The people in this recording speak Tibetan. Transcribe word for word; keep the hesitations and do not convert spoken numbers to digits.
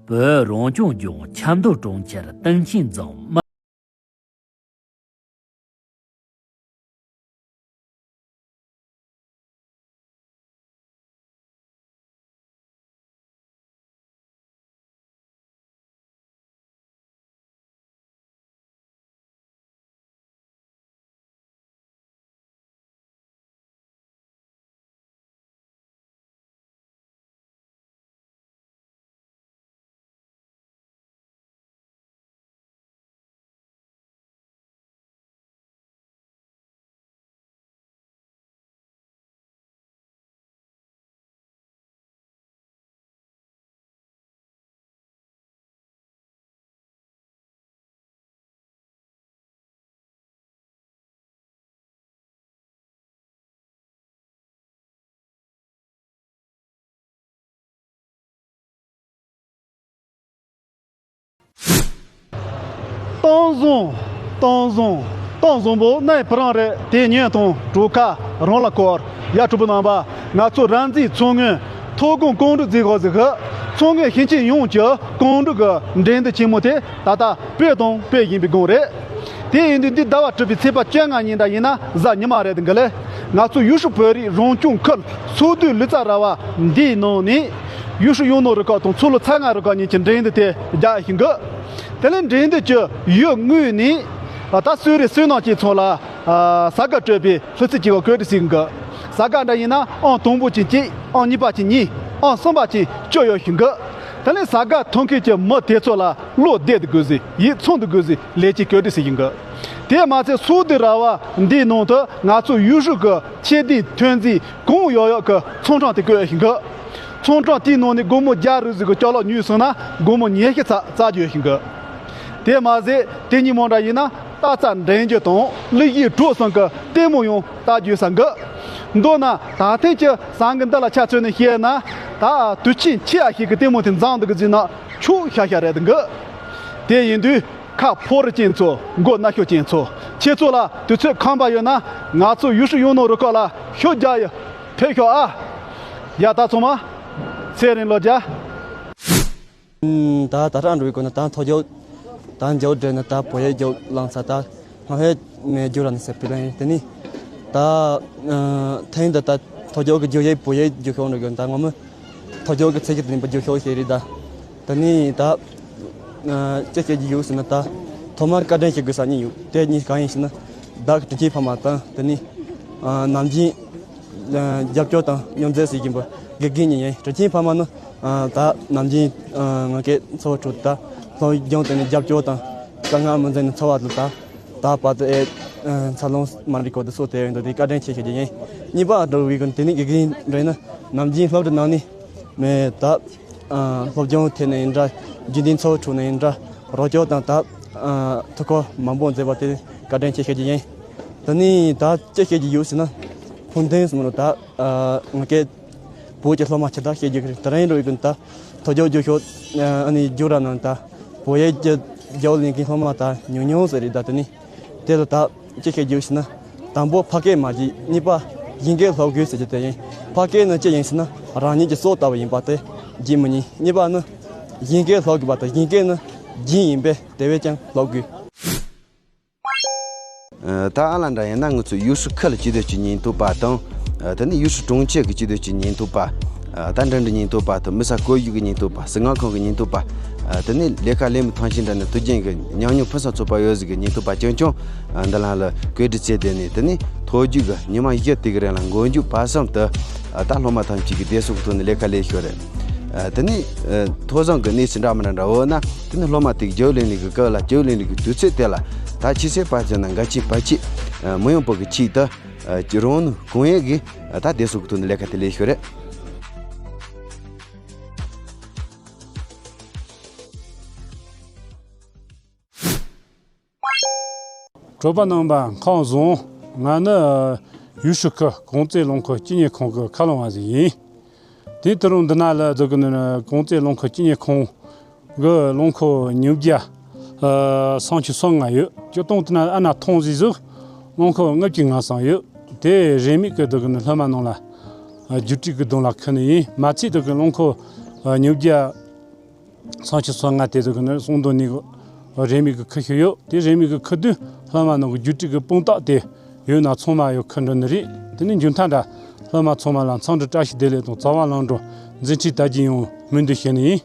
བོད་རང་སྐྱོང་ལྗོངས་ཆབ་མདོ་གྲོང་ཁྱེར་སྟེང་ཆེན་རྫོང་དམག་སྟོང་བཟང་། སྟོང་བཟང་། སྟོང་བཟང་པོ་གནས་སྤུ་རང་རེད། དེ་ཉིན་དང་གྲོ་ཁ་རང་ལ་སྐོར། ཡ་གྲོགས་པོ་རྣམ་པ། ང་ཚོ་ར་མཛེས་མཚོ་སྔོན་མཐོ་སྒང་རྐང་དྲུག་ཟེར་གོ་ཟིག་གི་མཚོ་སྔོན་ཞིང་ཆེན་ཡོངས་ཀྱི་རྐང་དྲུག་གི་འགྲན་བསྡུར་ཆེན་མོ་དེ་ད་ལྟ་སྤེལ་དང་སྤེལ་བཞིན་པའི་སྒང་རེད། དེ་ཡིན་དུས་འདི་ཟླ་བ་དྲུག་པའི་ཚེས་པ་བཅོ་ལྔ་ཉིན་འདྲ་ཡིན་ན་གཟའ་ཉི་མ་རེད་འདུག་གི་ལེ། ང་ཚོ་ཡུལ་ཤུལ་བོད་རིགས་རང་སྐྱོང་ཁུལ་སོག་སྡེ་ལི་ཙ་ར་བ་འདིའི་ནང་ནས་ཡུལ་ཤུལ་གཡུང་ནོར་རུ་ཁག་དང་མཚོ་ལྷོ་ཚ་རྔ་རུ་ཁག་གཉིས་ཀྱི་འགྲན་བསྡུར་དེ་རྒྱག་བཞིན་གི། དེ་ལས་འགྲན་བསྡུར་གྱི་ཡུལ་དངོས་ནས་ད་སུད་རེ་སུད་ནང་བཅས་ཚོ་ལ་ས་ག་སྤྲོད་པའི་ལྷུ་ཚིགས་ཀྱི་བཀོད་སྒྲིག་ཟིན་གི། ས་ག་འདྲ་ཡིན་ན་ཨང་དང་པོ་ཅན་གཅིག་ཨང་གཉིས་པ་ཅན་གཉིས། ཨང་གསུམ་པ་ཅན་བཅུ་ཡོད་བཞིན་གི། དེ་ལས་ས་ག་ཐོན་མཁན་གྱི་མི་དེ་ཚོ་ལ་བློ་བདེ་དུ་དགོས་ཟིན། ཡིད་ཚིམ་དུ་དགོས་ཟིན། ལས་ཀྱི་བཀོད་སྒྲིག་ཟིན་ཡིན་གི། དེ་མ་ཚད་སོག་སྡེ་ར་བ་འདིའི་ནང་དུ་ང་ཚོ་ཡུལ་ཤུལ་གྱི་ཆེ་འདེད་ཐོན་རྫས་གང་ཡོད་ཡོད་ཀྱི་ཚོང་ཁྲོམ་དེ་བཀོད་ཡོད་བཞིན་གི། ཚོང་ཁྲོམ་དེའི་ནང་ནས་སྒོར་མོ་བརྒྱ་རེ་ཟིག་གི་ཅ་ལག་ཉོས་སོང་ན་སྒོར་མོ་ཉི་ཤུ་ཙམ་བཙལ་རྒྱུ་ཡོད་བཞིན་གི། དེ་མ་ཟད་དེ་ཉིན་མོ་འདྲ་ཡིན་ན་སྟག་རྩེ་འགྲན་རྒྱུ་དང་གླུ་གཞས་གྲོགས་ཚང་གི་ལྟད་མོ་ཡང་ལྟ་རྒྱུ་ཡོད་ས་གི། མདོར་ན་ད་ཐེངས་ཀྱི་ཟངས་དགུ་འདི་ལ་ཆ་མཚོན་ནས་བཤད་ན། ད་དུས་ཆེན་ཆེ་ཡ་ཞིག་གི་ལྟད་མོ་དེ་འཛོམས་འདུག་གི་ཟེར་ན་ཆོག་ཤག་ཤག་རེད་འདུག་གི། དེ་ཡིན་དུས་ཁ་ཕོ་རུ་ཅན་ཚོ། མགོ་ན་ཤོ་ཅན་ཚོ། ཁྱེད་ཚོ་ལ་དུས་ཚོད་ཁོམ་པ་ཡོད་ན་ང་ཚོ་ཡུལ་ཤུལ་གཡུང་ནོར་རུ་ཁག་ལ་ཤོག་རྒྱག་ཡ་ཕེབས་ཤོག་ཨ། ཡ་ད་ཚང་མ་ཚེ་རིང་ལོ་བརྒྱ། ད་ད་རང་འགྲོ་བའི་སྐོར་ན་ད་ཐོ་ཅོ་ད་མཇལ་འདྲེ་ན་ད་བོད་ཡིག་རྒྱུགས་ལང་ཚ་ད་སྔ་ཕེ་མེ་རྒྱུ་ར་ནི་སེ་པི་ལ་ཡིན། དེ་ནི་ད་ཐེངས་འདི་ད་ཐོ་ཅོ་གི་རྒྱུ་ཡིག་བོད་ཡིག་རྒྱུགས་ཤོག་འགྲོ་གི། ད་ངོ་མ་ཐོ་ཅོ་གི་ཚིག་གི་དེ་ནི་བ་རྒྱུགས་ཤོག་ཞེས་རེད། ད་དེ་ནི་ད་ཅི་བཤད་ཀྱི་ཡོད་ཟེར་ན། ད་ཐོག་མར་བཀའ་དྲིན་ཆེ་དགོས་ས་གཉིས་ཡོད། དེ་གཉིས་གང་ཡིན་ཟེར་ན། བདག་གི་དྲིན་ཆེན་ཕ་མ་དང་དེ་ནི་ནམ་རྒྱུན་རྒྱབ་སྐྱོར་དང་མཉམ་འཛོམས་བྱེད་བཞིན་པའི་དགེ་རྒན་གཉིས་ཡིན། དྲིན་ཆེན་ཕ་མ་ནི་ད་ནམ་རྒྱུན་ང་གི་འཚོ་བ་ཁྲོད་ད་སློབ་སྦྱོང་དེ་ནི་རྒྱབ་སྐྱོར་དང་དཀའ་ངལ་མི་འཛེམ་ནས་འཚོ་བ་དེ་ད་ད་བར་དུ་ཨེ་འཚར་ལོངས་མ་འགྲིག་གོ་དེ་སོགས་དེ་ཡོད་འདུག་དེ་བཀའ་དྲིན་ཆེ་ཞུ་རྒྱུ་ཡིན། གཉིས་པ་འགྲོ་བའི་ཀུན་དེ་ནི་དགེ་རྒན་འདྲ་ཡིན་ན་ནམ་རྒྱུན་སློབ་གྲྭ་ནང་ནས་མེད་ད། སློབ་སྦྱོང་ཐད་ནས་ཡིན་འདྲ། རྒྱུན་ལྡན་འཚོ་བ་ཁྲོད་ནས་ཡིན་འདྲ། རོགས་སྐྱོར་དང་ད་ཐུགས་ཁུར་མང་པོ་མཛད་པ་དེ་བཀའ་དྲིན་ཆེ་ཞུ་རྒྱུ་ཡིན། དེ་ནས་ད་ཅི་བཤད་རྒྱུ་ཡོད་ཟེར་ན། ཕུགས་འདུན་ཟེར་མི་རུང་ད། ང་གི་བོད་ཀྱི་སློབ་མ་ཆེ་ད་བཤད་རྒྱུ་གི་རེད། དེ་རིང་འགྲོ་ཡི་ཀུན་ད་ཐོ་ཅོ་རྒྱུགས་ཤོག་ཨ་ནི་རྒྱུགས་ར་ནང་ད་བོད་ཡིག་གི་རྒྱག་ལེན་གྱི་སློབ་མ་ད་ཉུང་ཉུང་ཟེར་རེད། ད་དེ་ནི། དེ་ལ་ད་ཅི་བཤད་རྒྱུ་ཟེར་ན། དང་པོ་ཕ་སྐད་མ་བརྗེད། གཉིས་པ་གཞན་སྐད་སློབ་དགོས་ཟེར་རྒྱུ་དེ་ཡིན། ཕ་སྐད་ནི་ཅི་ཡིན་ཟེར་ན་རང་ཉིད་ཀྱི་སྲོག་ལྟ་བུ་ཡིན་པ་དེ་བརྗེད་མི་ཉན། གཉིས་པ་ནི་གཞན་སྐད་སློབ་དགོས་པ་དང་གཞན་སྐད་ནི་རྒྱུན་ཡིན་པས་དེ་བས་ཀྱང་སློབ་དགོས། ད་ཨ་ལ་འདྲ་ཡིན་ན་ང་ཚོ་ཡུལ་ཤུལ་ཁུལ་སྐྱིད་སྡུག་གི་ཉེན་རྟོག་པ་དང་། དེ་ནས་ཡུལ་ཤུལ་གྲོང་ཁྱེར་གྱི་སྐྱིད་སྡུག་གི་ཉེན་རྟོག་པ། ད་འབྲིང་འབྲིང་ཉེན་རྟོག་པ་དང་མི་ས་བཀོད་ཡིག་གི་ཉེན་རྟོག་པ། ཟིལ་དངར་ཁང་གི་ཉེན་རྟོག་པ། དེ་ནས་ལས་ཀ་ལས་མི་ཐང་ཆེན་འདྲ་ནས་དུས་རྒྱུན་གྱི་ཉམས་མྱོང་ཕུན་སུམ་ཚོགས་པ་ཡོད་ཟིག་གི་ཉེན་རྟོག་པ་རྐྱང་རྐྱང་འདི་ལ་ལ་བཀོད་སྒྲིག་བྱས། དེ་ནས་དེ་ནས་ཐོ་རྒྱུགས་ཀྱི་ཉི་མ་བཞི་དེ་གི་རིང་ལ་མགོ་མཇུག་བར་གསུམ་དུ་ད་སློབ་མ་ཐམས་ཅད་ཀྱིས་བདེ་སོགས་ཀྱི་ཐོག་ནས་ལས་ཀ་ལས་ཤོར་རེད། དེ་ནས་མཐོ་བཟང་གི་གནས་ཚུལ་འདྲ་མི་འདྲ་འདྲ་བོ་ན་དེ་ནས་སློབ་མ་དེ་གི་རྒྱུགས་ལེན་ལས་ཀྱི་སྐབས་ལ་རྒྱུགས་ལེན་ལས་ཀྱི་དུས་ཚོད་དེ་ལ་ད་ཕྱི་ཚེས་པ་ཚོ་ན་འགལ་རྐྱེན་བར་ཆད་མི་ཡོང་བ་གི་ཆེད་དུ། རང་ནུས་གང་ཡོད་ཀྱིས་ད་བདེ་སོགས་ཀྱི་ཐོག་ནས་ལས་ཀ་དེ་ལས་ཤོར་རེད། གྲོགས་པོ་རྣམ་པ་ཁམས་བཟང་། ང་ནི་ཡུལ་ཤུལ་ཁུལ་གོང་རྩེ་རླངས་འཁོར་སྐྱེལ་གནས་ཁང་གི་མཁའ་རླུང་བ་ཞིག་ཡིན། དེ་དུས་རུང་འདི་ན་ལ་འཛུལ་གི་ནི་གོང་རྩེ་རླངས་འཁོར་སྐྱེལ་གནས་ཁང་གི་རླངས་འཁོར་ཉིས་བརྒྱ་སུམ་ཅུ་སོ་ལྔ་ཡོད། སྤྱིར་བཏང་དེ་ན་ཨ་ན་ཐོང་ཟིག་ཟིག་རླངས་འཁོར་ལྔ་བཅུ་ང་གསུམ་ཡོད། དེ་རེས་མིག་གི་འདུག་གི་ནི་སློབ་མ་རྣམས་ལ་རྒྱུགས་སྤྲོད་གི་གདོང་ལ་ཁུར་ནི་ཡིན། མ་ཚད་འདུག་གི་རླངས་འཁོར་ཉིས་བརྒྱ་ སུམ་ཅུ་སོ་ལྔ་དེ་ཚོ་གི་ནི་གསུང་དོན་ནི་རེའུ་མིག་གི་ཁུ་ཤོས་ཡོད། དེ་རེའུ་མིག་གི་ཁུ་དུས་སློབ་མ་ནང་གི་རྒྱུད་སྤྲོས་ཀྱི་དཔང་རྟགས་དེ་ཡོད་ན་ཚང་མ་ཡོད་ཁུ་འགྲོ་ནི་རེད། དེ་ནི་མཇུག་མཐའ་འདྲ་སློབ་མ་ཚང་མ་ལ་འཚམས་འདྲི་བཀྲ་ཤིས་བདེ་ལེགས་དང་རྩ་བ་ལམ་འགྲོ་མཛད་འཕྲིན་དར་རྒྱས་ཡོང་བའི་སྨོན་འདུན་ཞུ་ནི་ཡིན།